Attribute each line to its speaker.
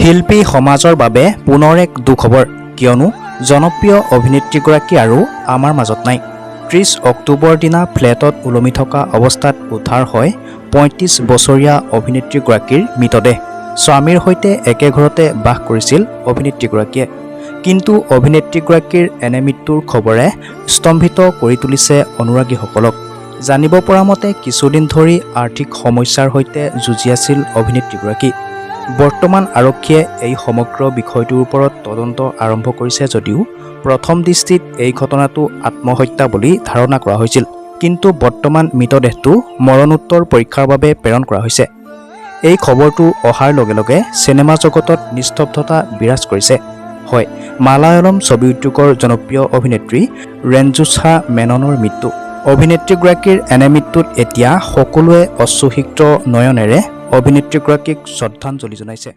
Speaker 1: শিল্পী সমাজৰ বাবে পুনৰ এক দুখবৰ, কিয়নো জনপ্ৰিয় অভিনেত্ৰীগৰাকী আৰু আমাৰ মাজত নাই। 30 অক্টোবৰ দিনা ফ্লেটত ওলমি থকা অৱস্থাত উদ্ধাৰ হয় 35 বছৰীয়া অভিনেত্ৰীগৰাকীৰ মৃতদেহ। স্বামীৰ সৈতে একে ঘৰতে বাস কৰিছিল অভিনেত্ৰীগৰাকীয়ে। কিন্তু অভিনেত্ৰীগৰাকীৰ এনে মৃত্যুৰ খবৰে স্তম্ভিত কৰি তুলিছে অনুৰাগীসকলক। জানিব পৰা মতে, কিছুদিন ধৰি আৰ্থিক সমস্যাৰ সৈতে যুঁজি আছিল অভিনেত্ৰীগৰাকী। বৰ্তমান আৰক্ষীয়ে এই সমগ্ৰ বিষয়টোৰ ওপৰত তদন্ত আৰম্ভ কৰিছে যদিও প্ৰথম দৃষ্টিত এই ঘটনাটো আত্মহত্যা বুলি ধাৰণা কৰা হৈছিল। কিন্তু বৰ্তমান মৃতদেহটো মৰণোত্তৰ পৰীক্ষাৰ বাবে প্ৰেৰণ কৰা হৈছে। এই খবৰটো অহাৰ লগে লগে চিনেমা জগতত নিস্তব্ধতা বিৰাজ কৰিছে। হয়, মালায়ালম ছবি উদ্যোগৰ জনপ্ৰিয় অভিনেত্ৰী ৰেঞ্জুছা মেননৰ মৃত্যু। অভিনেত্ৰীগৰাকীৰ এনে মৃত্যুত এতিয়া সকলোৱে অশ্ৰুসিক্ত নয়নেৰে অভিনেত্ৰীগৰাকীক শ্ৰদ্ধাঞ্জলি জনাইছে।